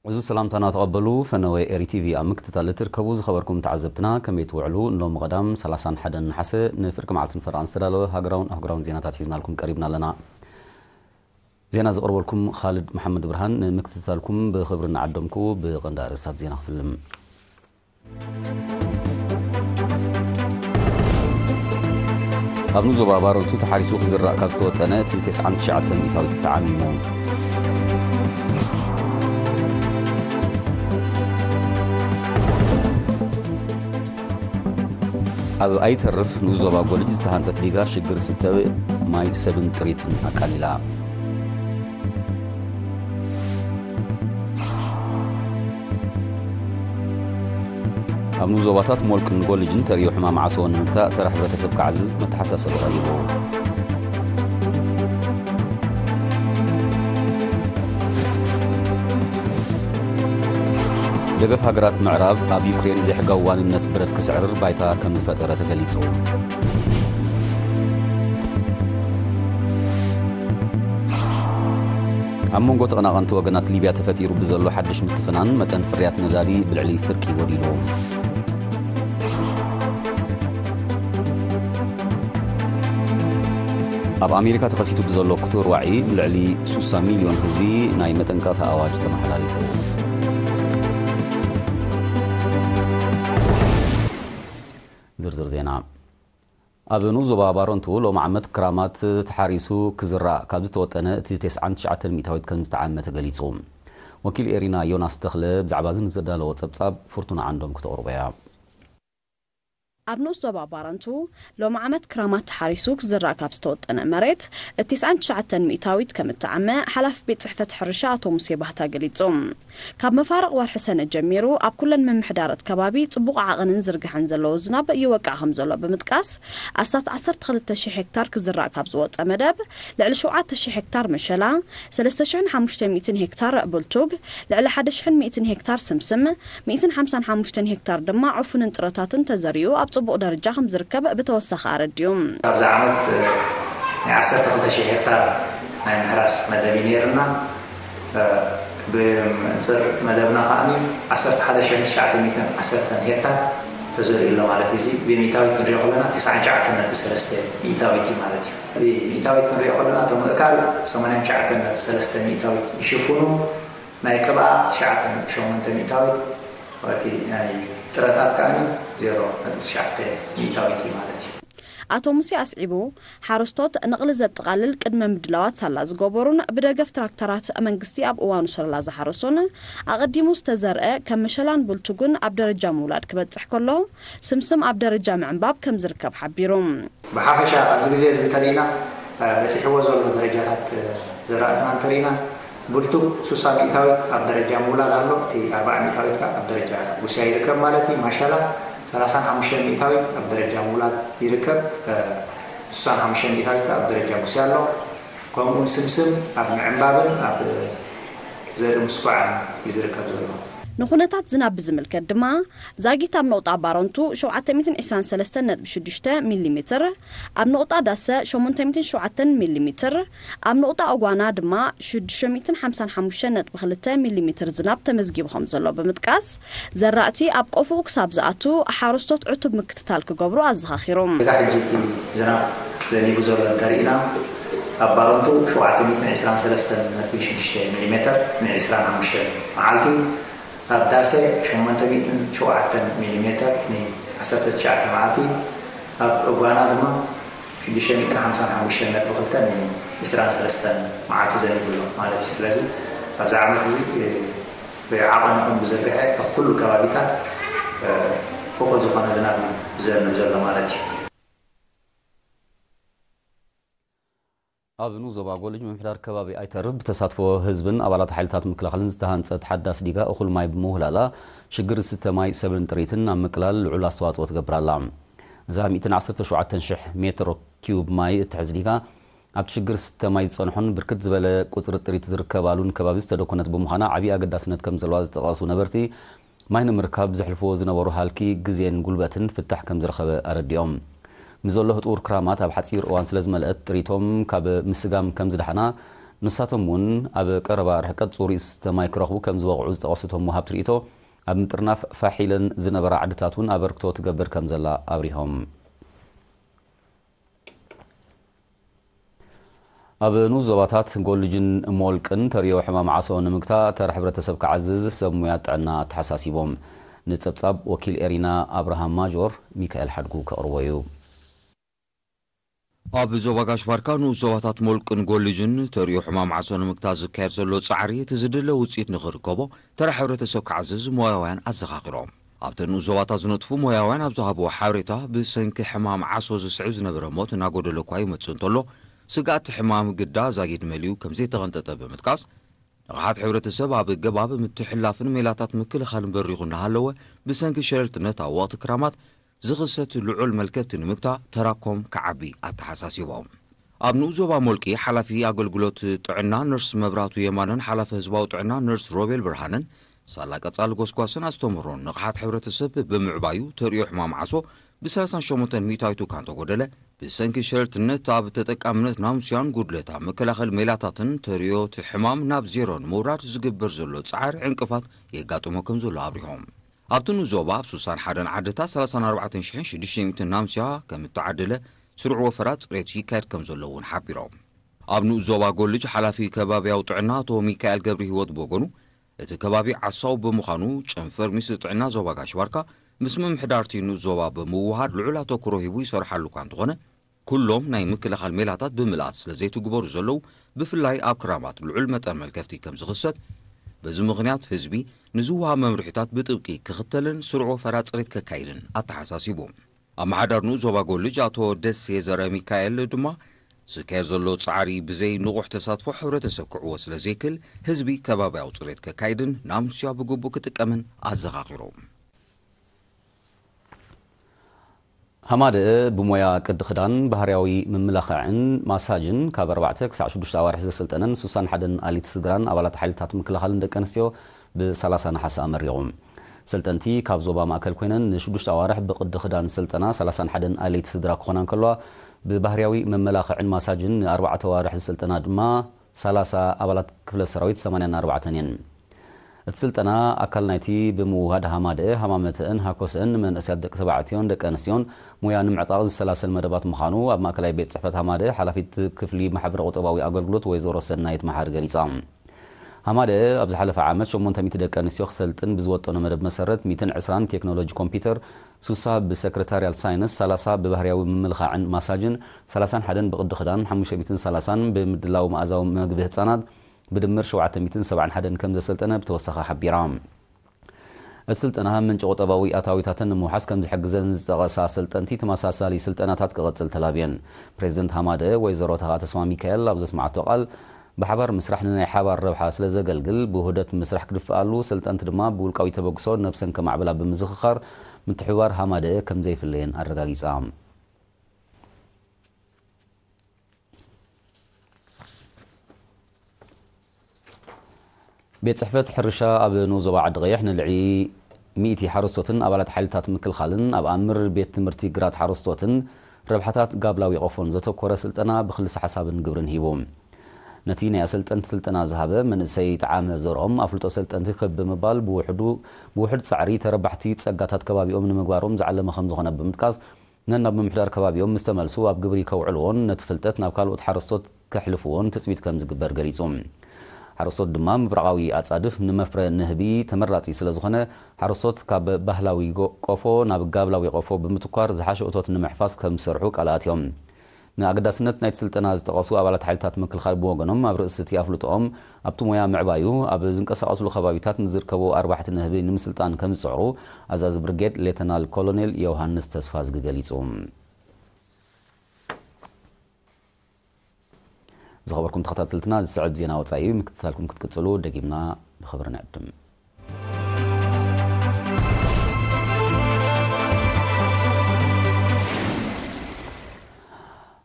እዚ ሰላምታና ተቐበሉ። ፈነወ ኤሪ ቲቪ ኣብ ምክትታል እትርከቡ ዝኸበርኩም ተዓዘብትና፣ ከመይ ትውዕሉ? ንሎሚ ቀዳም ሰላሳን ሓደን ነሓሰ ንፍርቂ መዓልትን ፈረቓን ዝተዳለወ ሃገራውን ኣህጉራውን ዜናታት ሒዝናልኩም ቀሪብና ኣለና። ዜና ዘቕርበልኩም ኻልድ መሓመድ ብርሃን። ንምክትታልኩም ብኽብሪ እናዓደምኩ፣ ብቐንዲ ኣርእስታት ዜና ክፍልም። ኣብ ንዞባ ባረንቱ ተሓሪሱ ክዝራእ ካብ ዝተወጠነ እቲ ተስዓን ትሽዓተን ሚእታዊት ተዓሚሙ። ኣብ ኣይተርፍ ንዞባ ጎልጅ ዝተሃንጸት ዲጋ ሽግር ዝስተ ማይ፣ ሰብን ጥሪትን ኣቃሊላ። ኣብ ንዞባታት ሞልቅን ጎልጅን ተርእዮ ሕማም ዓሶ ንምግታእ ተራ ሕብረተሰብ ክዓዝዝ መተሓሳሰቢ ቀሪቡ። ደገፍ ሃገራት ምዕራብ ኣብ ዩክሬን ዘይሕጋዊ ዋንነት ብረት ክስዕርር ባይታ ከም ዝፈጠረ ተገሊጹ። ኣብ መንጎ ተቐናቐንቲ ወገናት ሊብያ ተፈጢሩ ብዘሎ ሓድሽ ምትፍናን መጠን ፍርያት ነዳዲ ብልዕሊ ፍርቂ ወዲሉ። ኣብ ኣሜሪካ ተኸሲቱ ብዘሎ ክቱር ዋዒ ልዕሊ ሱሳ ሚልዮን ህዝቢ ናይ መጠንቀቕታ ኣዋጅ ተመሓላሊፉ። ዝርዝር ዜና። ኣብ ንኡስ ዞባ ባረንቱ ሎም ዓመት ክራማት ተሓሪሱ ክዝራእ ካብ ዝተወጠነ እቲ ተስዓን ትሽዓተን ሚእታዊት ከም ዝተዓመ ተገሊጹ። ወኪል ኤሪና ዮናስ ተኽለ ብዛዕባ እዚ ንዘዳለዎ ጸብጻብ ፍርቱና ዓንዶም ክተቕርቦ እያ። ኣብ ንኡስ ዞባ ባረንቱ ሎም ዓመት ክራማት ተሓሪሱ ክዝራእ ካብ ዝተወጠነ መሬት እቲ ተስዓን ትሽዓተን ሚእታዊት ከም እተዓመ ሓላፊ ቤት ጽሕፈት ሕርሻ ኣቶ ሙሴ ባህታ ገሊጹ። ካብ መፋርቕ ወርሒ ሰነ ጀሚሩ ኣብ ኩለን ምምሕዳራት ከባቢ ጽቡቕ ዓቐንን ዝርግሐን ዘለዎ ዝናብ ይወቅዕ ከም ዘሎ ብምጥቃስ፣ ኣስታት ዓሰርተ ክልተ ሽሕ ሄክታር ክዝራእ ካብ ዝወጸ መደብ፣ ልዕሊ ሸውዓተ ሽሕ ሄክታር መሸላ፣ ሰለስተ ሽሕን ሓሙሽተ ሚእትን ሄክታር ብልቱግ፣ ልዕሊ ሓደ ሽሕን ሚእትን ሄክታር ስምስም፣ ሚእትን ሓምሳን ሓሙሽተን ሄክታር ድማ ዕፉንን ጥረታትን ተዘሪኡ ኣብ ጽቡቕ ደረጃ ከም ዝርከብ ብተወሳኺ ኣረዲኡ። ኣብዚ ዓመት፣ እ፣ ናይ ዓሰርተ ክልተ ሽሕ ሄክታር ናይ ምሕራስ መደብ እዩ ነይርና። ብመንጽር መደብና ከኣ ዓሰርተ ሓደ ሽሕን ትሽዓተ ሚእትን ዓሰርተን ሄክታር ተዘሪኡ ኣሎ ማለት እዩ። እዚ ብሚእታዊት ክንሪኦ ከለና፣ ተስዓን ትሽዓተን ነጥቢ ሰለስተ ሚእታዊት እዩ ማለት እዩ። እቲ ሚእታዊት ክንሪኦ ከለና፣ እቶም ምእካል ሰማንያን ትሽዓተን ነጥቢ ሰለስተ ሚእታዊት ይሽፍኑ፣ ናይ ቅብኣ ትሽዓተ ነጥቢ ሸሞንተ ሚእታዊት፣ እቲ ናይ ጥረታት ከኣ ዜሮ ነጥቢ ትሽዓተ ሚእታዊት እዩ ማለት እዩ። ኣቶ ሙሴ ኣስዒቡ፣ ሓረስቶት ንቕሊ ዘጠቓልል ቅድመ ምድላዋት ሳላ ዝገበሩን ብደገፍ ትራክተራት መንግስቲ ኣብ እዋኑ ሰላ ዝሓረሱን፣ ኣቐዲሙ ዝተዘርአ ከም መሸላን ብልቱግን ኣብ ደረጃ ምውላድ ክበጽሕ ከሎ፣ ስምስም ኣብ ደረጃ ምዕንባብ ከም ዝርከብ ሓቢሩ። ብሓፈሻ ኣብዚ ግዜ እዚ እንተሪእና፣ እ፣ በጺሕዎ ዘሎ ደረጃታት፣ እ፣ ዘራእትና እንተሪእና፣ ብልቱግ ሱሳ ሚእታዊት ኣብ ደረጃ ምውላድ ኣሎ፣ እቲ ኣርብዓ ሚእታዊት ከኣ ኣብ ደረጃ ጉስያ ይርከብ ማለት እዩ። ማሸላ ሰላሳን ሓሙሽተን ሚእታዊት ኣብ ደረጃ ምውላድ ይርከብ፣ እ፣ ስሳን ሓሙሽተን ሚእታዊት ከኣ ኣብ ደረጃ ጉስያ ኣሎ። ከምኡውን ስምስም ኣብ ምዕንባብን ኣብ ዘርኢ ምስኳዕን እዩ ዝርከብ ዘሎ። ንኹነታት ዝናብ ብዝምልከት ድማ፣ ዛጊት ኣብ ነቑጣ ባረንቱ ሸውዓተ ሚእትን ዕስራን ሰለስተን ነጥቢ ሽዱሽተ ሚሊ ሜትር፣ ኣብ ነቑጣ ዳሰ ሸሞንተ ሚእትን ሸውዓተን ሚሊ ሜትር፣ ኣብ ነቑጣ ኦጓና ድማ ሽዱሽተ ሚእትን ሓምሳን ሓሙሽተን ነጥቢ ክልተ ሚሊ ሜትር ዝናብ ተመዝጊቡ ከም ዘሎ ብምጥቃስ፣ ዘራእቲ ኣብ ቆፎኡ ክሳብ ዝኣቱ ሓረስቶት ዕቱብ ምክትታል ክገብሩ ኣዘኻኺሩ። እዚ ሕጂ እቲ ዝናብ ዘኒቡ ዘሎ እንተርኢና፣ ኣብ ባረንቱ ሸውዓተ ሚእትን ዕስራን ሰለስተን ነጥቢ ሽዱሽተ ሚሊ ሜትር ን ዕስራን ሓሙሽተን መዓልቲ፣ ኣብ ዳሰ ሸሞንተ ሚእትን ሸውዓተን ሚሊ ሜትር ን ዓሰርተ ትሽዓተ መዓልቲ፣ ኣብ እጓና ድማ ሽዱሽተ ሚእትን ሓምሳን ሓሙሽተን ነጥቢ ክልተ ን ዕስራን ሰለስተን መዓልቲ ዘኒቡ ኣሎ ማለት እዩ። ስለዚ ኣብዚ ዓመት እዚ፣ እ፣ ብዓቐን ይኹን ብዝርግሐ ኣብ ኩሉ ከባቢታት፣ እ፣ እኹል ዝኾነ ዝናብ እዩ ዝዘንብ ዘሎ ማለት እዩ። ኣብ ንኡስ ዞባ ጎልጅ ምምሕዳር ከባቢ ኣይተርብ ብተሳትፎ ህዝብን ኣባላት ሓይልታት ምክልኻልን ዝተሃንጸት ሓዳስ ዲጋ እኹል ማይ ብምውህላላ ሽግር ዝስተ ማይ፣ ሰብልን ጥሪትን ኣብ ምቅላል ልዑል ኣስተዋጽኦ ትገብር ኣላ። እዛ ሚእትን ዓሰርተ ሸውዓተን ሽሕ ሜትሮ ኪዩብ ማይ እትሕዝ ዲጋ ኣብቲ ሽግር ዝስተ ማይ ዝጸንሑን ብርክት ዝበለ ቁጽሪ ጥሪት ዝርከባሉን ከባቢ ዝተደኮነት ብምዃና ዓብዪ ኣገዳስነት ከም ዘለዋ ዝጠቐሱ ነበርቲ፣ ማይ ንምርካብ ዘሕልፍዎ ዝነበሩ ሃልኪ ግዜን ጉልበትን ፍታሕ ከም ዝረኸበ ኣረዲኦም። ምስ ዘሎ ህጡር ክራማት ኣብ ሓጺር እዋን ስለ ዝመልአት ጥሪቶም ካብ ምስጋም ከም ዝደሓና ንሳቶም እውን ኣብ ቀረባ ርሕቀት ጽሩይ ዝስተ ማይ ክረኽቡ ከም ዝወቕዑ ዝጠቐሱ እቶም ወሃብቲ ርእይቶ፣ ኣብ ምጥርናፍ ፋሕ ኢለን ዝነበራ ዓድታት እውን ኣበርክቶ ትገብር ከም ዘላ ኣብሪሆም። ኣብ ንኡስ ዞባታት ጎልጅን ሞልቅን ተርእዮ ሕማም ዓሶ ንምግታእ ተራ ሕብረተሰብ ክዓዝዝ ሰብ ሞያ ጥዕና ኣተሓሳሲቦም። ንጸብጻብ ወኪል ኤሪና ኣብርሃም ማጆር ሚካኤል ሓድጉ ከቕርቦ እዩ። ኣብ ዞባ ጋሽ ባርካ ንኡስ ዞባታት ሞልቅን ጎልጅን ተርእዮ ሕማም ዓሶ ንምግታእ ዝካየድ ዘሎ ጻዕሪ እቲ ዝድለ ውጽኢት ንኽርከቦ ተራ ሕብረተሰብ ክዓዝዝ ሞያውያን ኣዘኻኺሮም። ኣብተን ንኡስ ዞባታት ዝነጥፉ ሞያውያን ኣብ ዝሃብዎ ሓበሬታ፣ ብሰንኪ ሕማም ዓሶ ዝስዕብ ዝነበረ ሞት እናጎደለ እኳ ይመጽእ እንተሎ፣ ስግኣት ሕማም ግዳ ዛጊድ መሊኡ ከም ዘይተቐንጠጠ ብምጥቃስ፣ ንቕሓት ሕብረተሰብ ኣብ ገባብ ምትሕልላፍን ሜላታት ምክልኻልን በሪኹ እናሃለወ፣ ብሰንኪ ሸለልትነት ኣብ ወቕቲ ክራማት ዝኽሰት ልዑል መልከፍቲ ንምግታእ ተራኮም ክዓቢ ኣተሓሳሲቦም። ኣብ ንኡስ ዞባ ሞልቂ ሓላፊ ኣገልግሎት ጥዕና ነርስ መብራቱ የማነን ሓላፊ ህዝባዊ ጥዕና ነርስ ሮቤል ብርሃንን ሳላ ቀጻሊ ጎስጓስን ኣስተምህሮን ንቕሓት ሕብረተሰብ ብምዕባዩ ተርእዮ ሕማም ዓሶ ብ ሰላሳን ሸሞንተን ሚእታዊት እኳ እንተጎደለ፣ ብሰንኪ ሸለልትነት ኣብ ተጠቃምነት ናሙስያን ጉድለት ኣብ መከላኸሊ ሜላታትን ተርእዮ እቲ ሕማም ናብ ዜሮ ንምውራድ ዝግበር ዘሎ ጻዕሪ ዕንቅፋት የጋጥሞ ከም ዘሎ ኣብሪሆም። ኣብቲ ንኡስ ዞባ ኣብ ስሳን ሓደን ዓድታት ሰላሳን ኣርባዕተን ሽሕን ሽዱሽተ ሚእትን ናሙስያ ከም እተዓደለ ስሩዕ ወፈራ ጽሬት ይካየድ ከም ዘሎ እውን ሓቢሮም። ኣብ ንኡስ ዞባ ጎልጅ ሓላፊ ከባብያዊ ጥዕና ኣቶ ሚካኤል ገብረ ህይወት ብወገኑ፣ እቲ ከባቢ ዓሳው ብምዃኑ ጨንፈር ሚኒስትሪ ጥዕና ዞባ ጋሽ ባርካ ምስ ምምሕዳርቲ ንኡስ ዞባ ብምውሃድ ልዑል ኣተኩሮ ሂቡ ይሰርሓሉ እኳ እንተኾነ፣ ኩሎም ናይ ምክልኻል ሜላታት ብምልኣት ስለ ዘይትግበሩ ዘለዉ፣ ብፍላይ ኣብ ክራማት ልዑል መጠን መልከፍቲ ከም ዝኽሰት፣ በዚ ምኽንያት ህዝቢ ንዝወሃብ መምርሒታት ብጥብቂ ክኽተልን ስሩዕ ወፈራ ጽሬት ከካይድን ኣተሓሳሲቡ። ኣመሓዳሪ ንኡስ ዞባ ጎልጅ ኣቶ ደሴ ዘረ ሚካኤል ድማ፣ ዝካየድ ዘሎ ጻዕሪ ብዘይ ንቑሕ ተሳትፎ ሕብረተሰብ ክዕወት ስለ ዘይክል፣ ህዝቢ ከባብያዊ ጽሬት ከካይድን ናሙስያ ብግቡእ ክጥቀምን ኣዘኻኺሮም። ሃማደአ ብሞያ ቅዲ ክዳን፣ ባህርያዊ ምምልኻዕን ማሳጅን ካብ ኣርባዕተ ክሳዕ ሽዱሽተ ኣዋርሕ ዘሰልጠነን ሱሳን ሓደን ኣሊት ስድራን ኣባላት ሓይልታት ምክልኻልን ደቂ ኣንስትዮ ብ ሰላሳ ነሓሰ ኣመሪቑ። ሰልጠንቲ ካብ ዞባ ማእከል ኮይነን ንሽዱሽተ ኣዋርሕ ብቅዲ ክዳን ዝሰልጠና ሰላሳን ሓደን ኣሊት ስድራ ክኾና እንከለዋ፣ ብባህርያዊ መመላኽዕን ማሳጅን ንኣርባዕተ ኣዋርሕ ዝሰልጠና ድማ ሰላሳ ኣባላት ክፍለ ሰራዊት ሰማንያን ኣርባዕተን እየን። እቲ ስልጠና ኣካል ናይቲ ብምውሃድ ሃማደአ፣ ሃማመተአን ሃኮሰአን ንመንእሰያት ደቂ ተባዕትዮን ደቂ ኣንስትዮን ሞያ ንምዕጣቕ ዝሰላሰል መደባት ምዃኑ ኣብ ማእከላይ ቤት ጽሕፈት ሃማደአ ሓላፊት ክፍሊ ማሕበረ ቁጠባዊ ኣገልግሎት ወይዘሮ ሰናይት መሓሪ ገሊጻ። ሃማደአ ኣብ ዝሓለፈ ዓመት ሸሞንተ ሚእቲ ደቂ ኣንስትዮ ክሰልጥን ብዝወጠኖ መደብ መሰረት፣ ሚእትን ዕስራን ቴክኖሎጂ ኮምፒውተር፣ ሱሳ ብሰክረታርያል ሳይንስ፣ ሰላሳ ብባህርያዊ ምምልኻዕን ማሳጅን፣ ሰላሳን ሓደን ብቕዲ ክዳን፣ ሓሙሽተ ሚእትን ሰላሳን ብምድላው መኣዛዊ መግቢ ህጻናት፣ ብድምር ሸውዓተ ሚእትን ሰብዓን ሓደን ከም ዘሰልጠነ ብተወሳኺ ሓቢራ። እቲ ስልጠና ምንጪ ቁጠባዊ ኣታዊታተን ንምውሓስ ከም ዝሕግዘን ዝጠቐሳ ኣሰልጠንቲ፣ ተመሳሳሊ ስልጠናታት ክቐጽል ተላብየን። ፕሬዚደንት ሃማደ ወይዘሮ ተኻ ተስፋ ሚካኤል ኣብ ዘስማዓቶ ቃል፣ ብሓባር ምስራሕ ንናይ ሓባር ረብሓ ስለ ዘገልግል፣ ብውህደት ምስራሕ ክድፍኣሉ፣ ሰልጠንቲ ድማ ብውልቃዊ ተበግሶ ነብሰን ከማዕብላ ብምዝኽኻር፣ ምትሕብባር ሃማደ ከም ዘይፍለየን ኣረጋጊጻ። ቤት ጽሕፈት ሕርሻ ኣብ ንኡስ ዞባ ዓዲ ቀይሕ ንልዕሊ ሚእቲ ሓረስቶትን ኣባላት ሓይልታት ምክልኻልን ኣብ ኣምር ቤት ትምህርቲ ግራት ሓረስቶትን ረብሓታት ጋብላዊ ቆፎን ዘተኮረ ስልጠና ብክልሰ ሓሳብን ግብርን ሂቡ። ነቲ ናይ ኣሰልጠንቲ ስልጠና ዝሃበ መንእሰይ ጠዓመ ዘርኦም፣ ኣፍልጦ ሰልጠንቲ ክብ ብምባል ብውሕዱ፣ ብውሕድ ጻዕሪ ተረባሕቲ ጸጋታት ከባቢኦም ንምግባሮም ዝዓለመ ከም ዝኾነ ብምጥቃስ፣ ነናብ ምምሕዳር ከባቢኦም ምስ ተመልሱ ኣብ ግብሪ ከውዕልዎን ነቲ ፍልጠት ናብ ካልኦት ሓረስቶት ከሕልፍዎን ትጽቢት ከም ዝግበር ገሊጹ። ሓረስቶት ድማ ምብራቓዊ ኣጻድፍ ንመፍረ ንህቢ ተመራጺ ስለ ዝኾነ፣ ሓረስቶት ካብ ባህላዊ ጎ-፣ ቆፎ ናብ ጋብላዊ ቆፎ ብምትኳር ዝሓሸ እቶት ንምሕፋስ ከም ዝሰርሑ ቃል ኣትዮም። ንኣገዳስነት ናይቲ ስልጠና ዝጠቐሱ ኣባላት ሓይልታት ምክልኻል ብወገኖም፣ ኣብ ርእሲ እቲ ኣፍልጦኦም ኣብቲ ሞያ ምዕባዩ ኣብ ዝንቀሳቐስሉ ከባቢታት ንዝርከቡ ኣርባሕቲ ንህቢ ንምስልጣን ከም ዝጽዕሩ ኣዛዚ ብርጌድ ሌተናል ኮሎኔል ዮሃንስ ተስፋዝጊ ገሊጹ። ዝኸበርኩም ተኸታተልትና፣ ዝስዕብ ዜና ወጻኢ እዩ። ምክትታልኩም ክትቅጽሉ ደጊምና ብኽብሪ ንዕድም።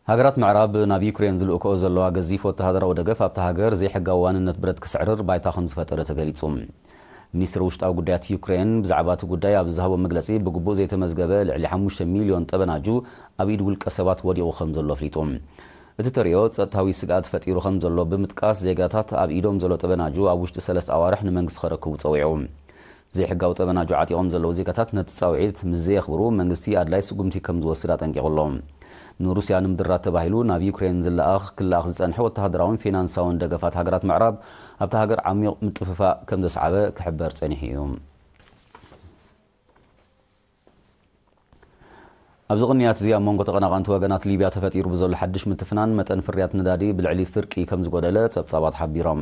ሃገራት ምዕራብ ናብ ዩክሬን ዝልእክኦ ዘለዋ ገዚፍ ወተሃደራዊ ደገፍ ኣብታ ሃገር ዘይሕጋዊ ዋንነት ብረት ክስዕርር ባይታ ከም ዝፈጠረ ተገሊጹ። ሚኒስትሪ ውሽጣዊ ጉዳያት ዩክሬን ብዛዕባ እቲ ጉዳይ ኣብ ዝሃቦ መግለጺ፣ ብግቡእ ዘይተመዝገበ ልዕሊ ሓሙሽተ ሚልዮን ጠበናጁ ኣብ ኢድ ውልቀ ሰባት ወዲቑ ከም ዘሎ ኣፍሊጡ። እቲ ተርእዮ ጸጥታዊ ስግኣት ፈጢሩ ከም ዘሎ ብምጥቃስ፣ ዜጋታት ኣብ ኢዶም ዘሎ ጠበናጁ ኣብ ውሽጢ ሰለስተ ኣዋርሕ ንመንግስቲ ከረክቡ ጸዊዑ። ዘይሕጋዊ ጠበናጁ ዓጢቖም ዘለዉ ዜጋታት ነቲ ጻውዒት ምስ ዘየኽብሩ መንግስቲ ኣድላይ ስጉምቲ ከም ዝወስድ ኣጠንቂቑ ኣሎ። ንሩስያ ንምድራት ተባሂሉ ናብ ዩክሬን ዝለኣኽ ክለኣኽ ዝጸንሐ ወተሃደራውን ፊናንሳውን ደገፋት ሃገራት ምዕራብ ኣብታ ሃገር ዓሚቕ ምጥፍፋእ ከም ዘስዓበ ክሕበር ጸኒሑ እዩ። ኣብዚ ቅንያት እዚ ኣብ መንጎ ተቐናቐንቲ ወገናት ሊብያ ተፈጢሩ ብዘሎ ሓድሽ ምትፍናን መጠን ፍርያት ነዳዲ ብልዕሊ ፍርቂ ከም ዝጎደለ ጸብጻባት ሓቢሮም።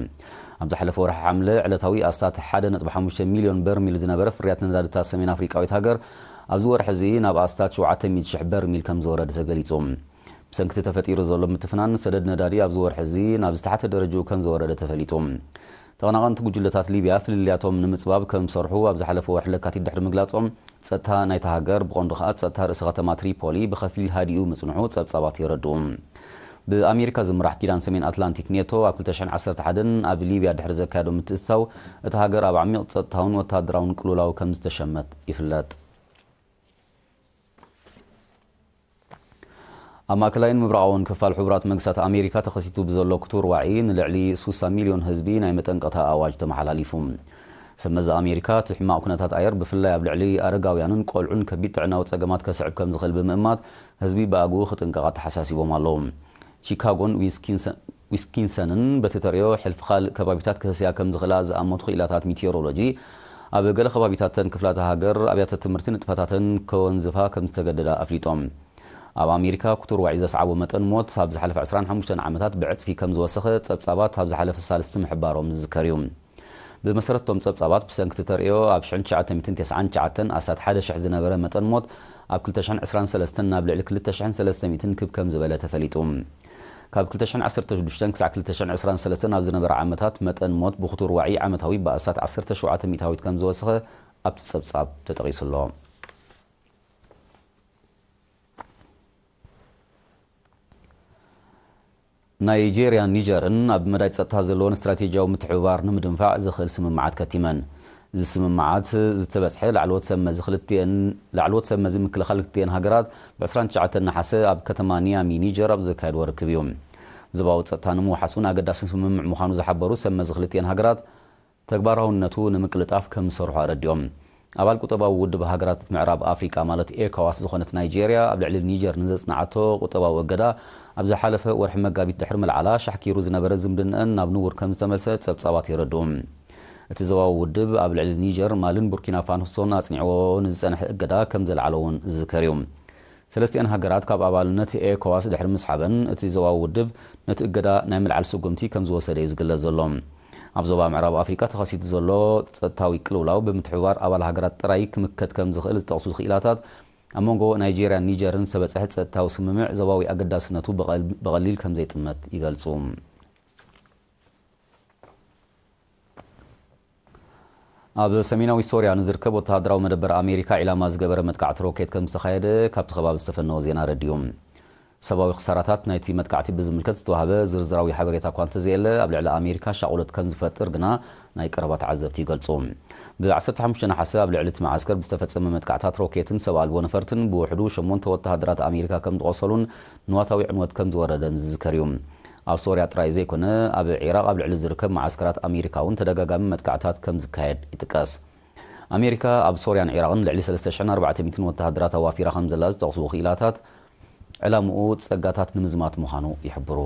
ኣብ ዝሓለፈ ወርሒ ሓምለ ዕለታዊ ኣስታት ሓደ ነጥቢ ሓሙሽተ ሚልዮን በርሚል ዝነበረ ፍርያት ነዳዲ እታ ሰሜን ኣፍሪቃዊት ሃገር ኣብዚ ወርሒ እዚ ናብ ኣስታት ሸውዓተ ሚእቲ ሽሕ በርሚል ከም ዝወረደ ተገሊጹ። ብሰንኪ እቲ ተፈጢሩ ዘሎ ምትፍናን ሰደድ ነዳዲ ኣብዚ ወርሒ እዚ ናብ ዝተሓተ ደረጃኡ ከም ዝወረደ ተፈሊጡ። ተቐናቐንቲ ጉጅለታት ሊብያ ፍልልያቶም ንምጽባብ ከም ዝሰርሑ ኣብ ዝሓለፈ ወርሒ ለካቲት ድሕሪ ምግላጾም፣ ጸጥታ ናይታ ሃገር ብቐንዱ ከኣ ጸጥታ ርእሰ ከተማ ትሪፖሊ ብኸፊል ሃዲኡ ምጽንሑ ጸብጻባት የረድኡ። ብኣሜሪካ ዝምራሕ ኪዳን ሰሜን ኣትላንቲክ ኔቶ ኣብ ክልተ ሽሕን ዓሰርተ ሓደን ኣብ ሊብያ ድሕሪ ዘካየዶ ምትእትታው እታ ሃገር ኣብ ዓሚቕ ጸጥታውን ወተሃደራውን ቅልውላው ከም ዝተሸመት ይፍለጥ። ኣብ ማእከላይን ምብራቓውን ክፋል ሕቡራት መንግስታት ኣሜሪካ ተኸሲቱ ብዘሎ ክቱር ዋዒ ንልዕሊ ስሳ ሚልዮን ህዝቢ ናይ መጠንቀቕታ ኣዋጅ ተመሓላሊፉ። ሰብ መዚ ኣሜሪካ እቲ ሕማቕ ኩነታት ኣየር ብፍላይ ኣብ ልዕሊ ኣረጋውያንን ቆልዑን ከቢድ ጥዕናዊ ጸገማት ከስዕብ ከም ዝኽእል ብምእማት ህዝቢ ብኣግኡ ክጥንቀቕ ኣተሓሳሲቦም ኣለዉ። ቺካጎን ዊስኪንሰ- ዊስኪንሰንን በቲ ተርእዮ ሕልፊ ካልእ ከባቢታት ክህስያ ከም ዝኽእላ ዝኣመቱ ክኢላታት ሚቴዎሮሎጂ ኣብ ገለ ከባቢታት ተን ክፍላተ ሃገር ኣብያተ ትምህርቲ ንጥፈታተን ከወንዝፋ ከም ዝተገደዳ ኣፍሊጦም። ኣብ ኣሜሪካ ክቱር ዋዒ ዘስዓቦ መጠን ሞት ኣብ ዝሓለፈ ዕስራን ሓሙሽተን ዓመታት ብዕጽፊ ከም ዝወሰኸ ጸብጻባት ኣብ ዝሓለፈ ሳልስቲ ምሕባሮም ዝዝከር እዩ። ብመሰረት እቶም ጸብጻባት ብሰንኪ እቲ ተርእዮ ኣብ ሽሕን ትሽዓተ ሚእትን ተስዓን ትሽዓተን ኣስታት ሓደ ሽሕ ዝነበረ መጠን ሞት ኣብ ክልተ ሽሕን ዕስራን ሰለስተን ናብ ልዕሊ ክልተ ሽሕን ሰለስተ ሚእትን ክብ ከም ዝበለ ተፈሊጡ። ካብ ክልተ ሽሕን ዓሰርተ ሽዱሽተን ክሳዕ ክልተ ሽሕን ዕስራን ሰለስተን ኣብ ዝነበረ ዓመታት መጠን ሞት ብክቱር ዋዒ ዓመታዊ ብኣስታት ዓሰርተ ሸውዓተ ሚእታዊት ከም ዝወሰኸ ኣብቲ ጸብጻብ ተጠቒሱ ኣሎ። ናይጄርያን ኒጀርን ኣብ መዳይ ጸጥታ ዘለወን ስትራቴጂያዊ ምትሕብባር ንምድንፋዕ ዝኽእል ስምምዓት ከቲመን። እዚ ስምምዓት ዝተበጽሐ ላዕለዎት ሰብ መዚ ክልቲኤን ላዕለዎት ሰብ መዚ ምክልኻል ክልቲኤን ሃገራት ብ ዕስራን ትሽዓተን ነሓሰ ኣብ ከተማ ኒያሚ ኒጀር ኣብ ዘካየድዎ ርክብ እዩ። ዞባዊ ጸጥታ ንምውሓስ እውን ኣገዳሲ ስምምዕ ምዃኑ ዝሓበሩ ሰብ መዚ ክልቲኤን ሃገራት ተግባራውነቱ ንምቅልጣፍ ከም ዝሰርሑ ኣረዲኦም። ኣባል ቁጠባዊ ውድብ ሃገራት ምዕራብ ኣፍሪቃ ማለት ኤኮዋስ ዝኾነት ናይጄርያ ኣብ ልዕሊ ኒጀር ንዘጽንዓቶ ቁጠባዊ እገዳ ኣብ ዝሓለፈ ወርሒ መጋቢት ድሕሪ ምልዓላ ሻሕኪሩ ዝነበረ ዝምድንአን ናብ ንቡር ከም ዝተመልሰ ጸብጻባት የረድኡ። እቲ ዞባዊ ውድብ ኣብ ልዕሊ ኒጀር፣ ማልን ቡርኪና ፋሶን ኣጽኒዕዎ ንዝጸንሐ እገዳ ከም ዘልዓሎ እውን ዝዝከር እዩ። ሰለስቲኣን ሃገራት ካብ ኣባልነት ኤኮዋስ ድሕሪ ምስሓበን እቲ ዞባዊ ውድብ ነቲ እገዳ ናይ ምልዓል ስጉምቲ ከም ዝወሰደ እዩ ዝግለጽ ዘሎ። ኣብ ዞባ ምዕራብ ኣፍሪቃ ተኸሲቱ ዘሎ ጸጥታዊ ቅልውላው ብምትሕብባር ኣባል ሃገራት ጥራይ ክምከት ከም ዝኽእል ዝጠቕሱ ክኢላታት፣ ኣብ መንጎ ናይጄርያን ኒጀርን ዝተበጽሐ ጸጥታዊ ስምምዕ ዞባዊ ኣገዳስነቱ ብቐል- ብቐሊል ከም ዘይጥመት ይገልጹ። ኣብ ሰሜናዊ ሶርያ ንዝርከብ ወተሃደራዊ መደበር ኣሜሪካ ዒላማ ዝገበረ መጥቃዕቲ ሮኬት ከም ዝተኻየደ ካብቲ ከባቢ ዝተፈነወ ዜና ኣረዲኡ። ሰብኣዊ ክሳራታት ናይቲ መጥቃዕቲ ብዝምልከት ዝተዋህበ ዝርዝራዊ ሓበሬታ እኳ እንተዘየለ፣ ኣብ ልዕሊ ኣሜሪካ ሻቕሎት ከም ዝፈጥር ግና ናይ ቀረባ ተዓዘብቲ ይገልጹ። ብ ዓሰርተ ሓሙሽተ ነሓሰ ኣብ ልዕሊ እቲ መዓስከር ብዝተፈጸመ መጥቃዕታት ሮኬትን ሰብ ኣልቦ ነፈርትን ብውሕዱ ሸሞንተ ወተሃደራት ኣሜሪካ ከም ዝቖሰሉን ንዋታዊ ዕንወት ከም ዝወረደን ዝዝከር እዩ። ኣብ ሶርያ ጥራይ ዘይኮነ፣ ኣብ ዒራቕ ኣብ ልዕሊ ዝርከብ መዓስከራት ኣሜሪካ እውን ተደጋጋሚ መጥቃዕታት ከም ዝካየድ ይጥቀስ። ኣሜሪካ ኣብ ሶርያን ዒራቕን ልዕሊ ሰለስተ ሽሕን ኣርባዕተ ሚእትን ወተሃደራት ኣዋፊራ ከም ዘላ ዝጠቕሱ ክኢላታት፣ ዕላምኡ ጸጋታት ንምዝማት ምዃኑ ይሕብሩ።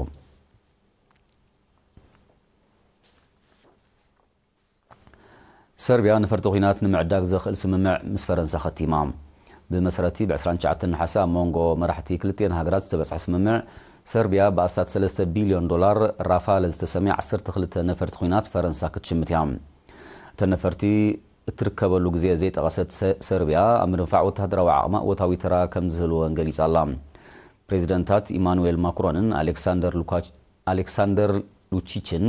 ሰርቢያ ነፈርቲ ኲናት ንምዕዳግ ዘኽእል ስምምዕ ምስ ፈረንሳ ኸቲማ። ብመሰረቲ ብ ዕስራን ትሽዓተን ነሓሰ ኣብ መንጎ መራሕቲ ክልቲኤን ሃገራት ዝተበጽሐ ስምምዕ፣ ሰርቢያ ብኣስታት ሰለስተ ቢልዮን ዶላር ራፋለ ዝተሰምየ ዓሰርተ ክልተ ነፈርቲ ኲናት ፈረንሳ ክትሽምት እያ። እተን ነፈርቲ እትርከበሉ ግዜ ዘይጠቐሰት ሰ- ሰርቢያ፣ ኣብ ምድንፋዕ ወተሃደራዊ ዓቕማ እወታዊ ተራ ከም ዝህልወን ገሊጻ ኣላ። ፕሬዚደንታት ኢማኑኤል ማክሮንን ኣሌክሳንደር ሉካች ኣሌክሳንደር ሉቺችን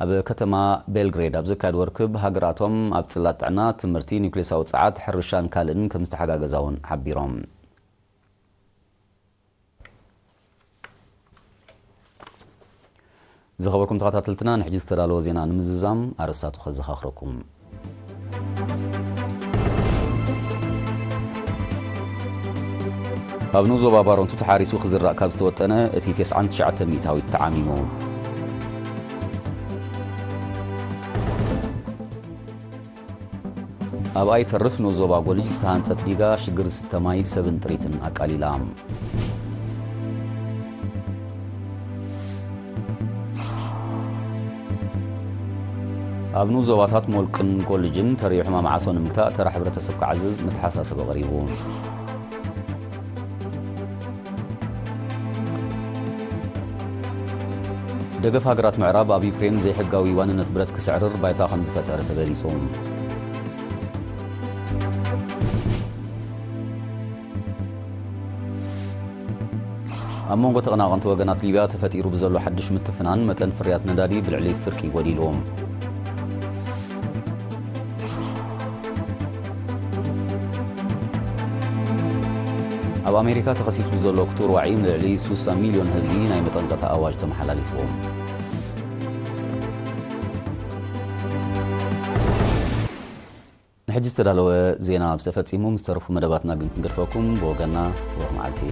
ኣብ ከተማ ቤልግሬድ ኣብ ዘካየድዎ ርክብ፣ ሃገራቶም ኣብ ጽላት ጥዕና፣ ትምህርቲ፣ ኒውክሌሳዊ ጸዓት፣ ሕርሻን ካልእን ከም ዝተሓጋገዛ እውን ሓቢሮም። ዝኸበርኩም ተኸታተልትና፣ ንሕጂ ዝተዳለወ ዜና ንምዝዛም ኣርእስታቱ ከዘኻኽረኩም። ኣብ ንኡስ ዞባ ባረንቱ ተሓሪሱ ክዝራእ ካብ ዝተወጠነ እቲ ተስዓን ትሽዓተን ሚእታዊት ተዓሚሙ። ኣብ ኣይተርፍ ንኡስ ዞባ ጎልጅ ዝተሃንጸት ዲጋ ሽግር ዝስተ ማይ፣ ሰብን ጥሪትን ኣቃሊላ። ኣብ ንኡስ ዞባታት ሞልቅን ጎልጅን ተሪር ሕማም ዓሶ ንምግታእ ተራ ሕብረተሰብ ክዓዝዝ መተሓሳሰቢ ቀሪቡ። ደገፍ ሃገራት ምዕራብ ኣብ ዩክሬን ዘይሕጋዊ ዋንነት ብረት ክስዕርር ባይታ ከም ዝፈጠረ ተገሊጹ። ኣብ መንጎ ተቐናቐንቲ ወገናት ሊብያ ተፈጢሩ ብዘሎ ሓድሽ ምትፍናን መጠን ፍርያት ነዳዲ ብልዕሊ ፍርቂ ጎዲሉ። ኣብ ኣሜሪካ ተኸሲቱ ብዘሎ ክቱር ዋዒ ንልዕሊ ስሳ ሚልዮን ህዝቢ ናይ መጠንቀቕታ ኣዋጅ ተመሓላሊፉ። ንሕጂ ዝተዳለወ ዜና ኣብ ዝተፈጺሙ፣ ምስ ተረፉ መደባትና ግን ክንገድፈኩም። ብወገንና፣ ርሑቕ መዓልቲ።